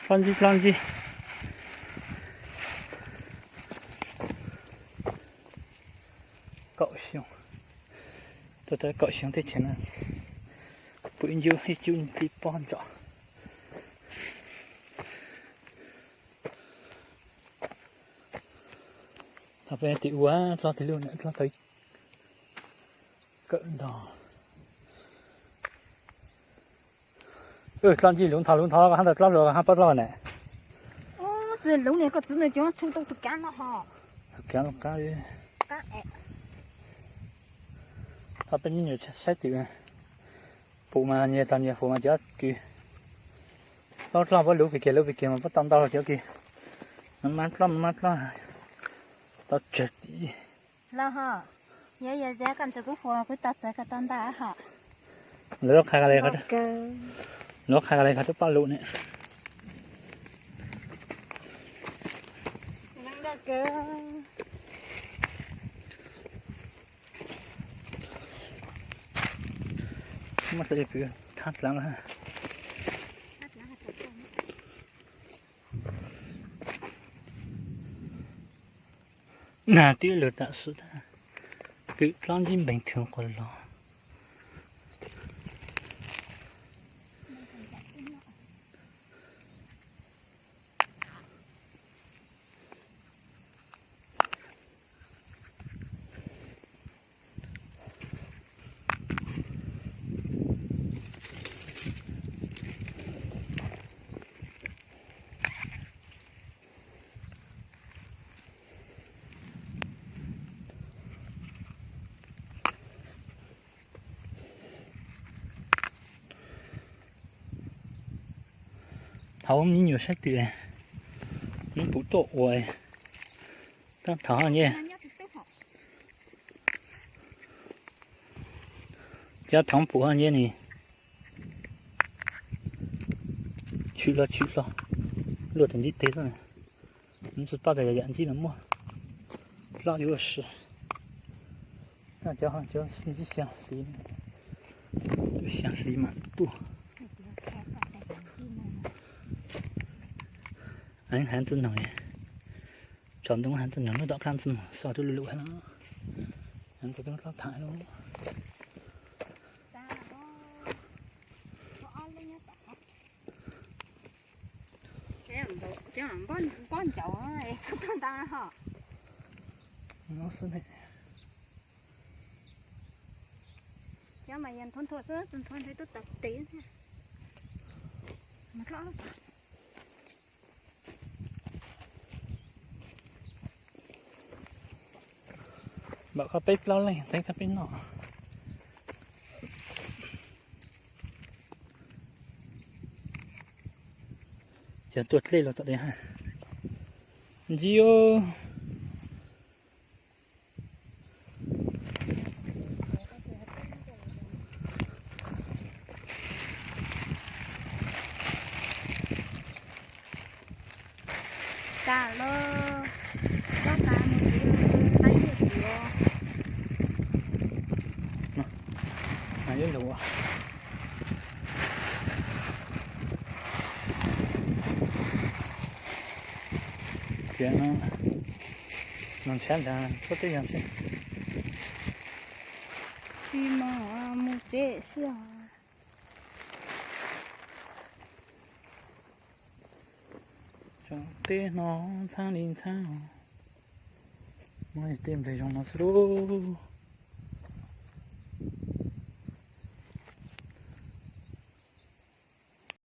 Dlab ntsib dlab ntsib. Kaum xyoo, tuaj tau kaum xyoo teb chaws na, pw ib ncub ib cub tib pob ntsos. Thaum peb tim ua dlab tim lub na dlab tau kawm ntog. Dlab ntsib lub ntho lub ntho koj hab ntawd dlab hluas hab pob dlab na. Txwv lub niag koj txwv nws cov tshu tau tus kav no ho. Tus kav no qab. Thaum peb nyob nyuam saib twm pum mas nyias tau nyias huv mas cov kws dlab dlab puab lub pig kiag lub pig kiag mas puab tau ntau los cov kws no mab dlab mab dlab tau tsawg tim. Los ho, yog yog zab koj ntshe kuv huv kuv tau txawv koj tau ntau ho. Lawv qha, lawv qha li qhov twb paj lum ne. Muab txawm pw thab dlav. Nag twb lug tam sim tag, kwv dlab ntsib npeeg thwv quas los. Thaum me nyuam saib twm, neb pum tuaj ua, tab thaum nce, cov thaum pum nce ne, tshwm hlo tshwm hlo, luaj tus ntsib teg xwb. Nws tsis pab tas yam ntsib no muaj dlab yuav ua si. Cov ntsib xyaa hli, xyaa hli mam tuaj. Heev ntxwg noog, tsaus ntuj heev ntxwg noog, lub tom kab ntxwg noog xo rau lub lub heev, heev ntxwg noog dlab tham lub. Npoj ncaus txhob tag nta ho. Cov mas yog nthua nthua xwb, tsis nthua ntshe twb tawg tes thiab. Npam koj peb plaub leej txeeb koj peb noj. Cov tuaj dlej los tom ntej ha. Ntsib. Tag lawm, txhob tas mus txiv, qaib tiag tiag. Ib lus tias no, no ntshab ntag, txhob teb yog ntshab. Xi mas mus tsev xwb os. Tsoom teb no ntxhab li ntxhab, muaj tej nplej zoo no xwb lauj.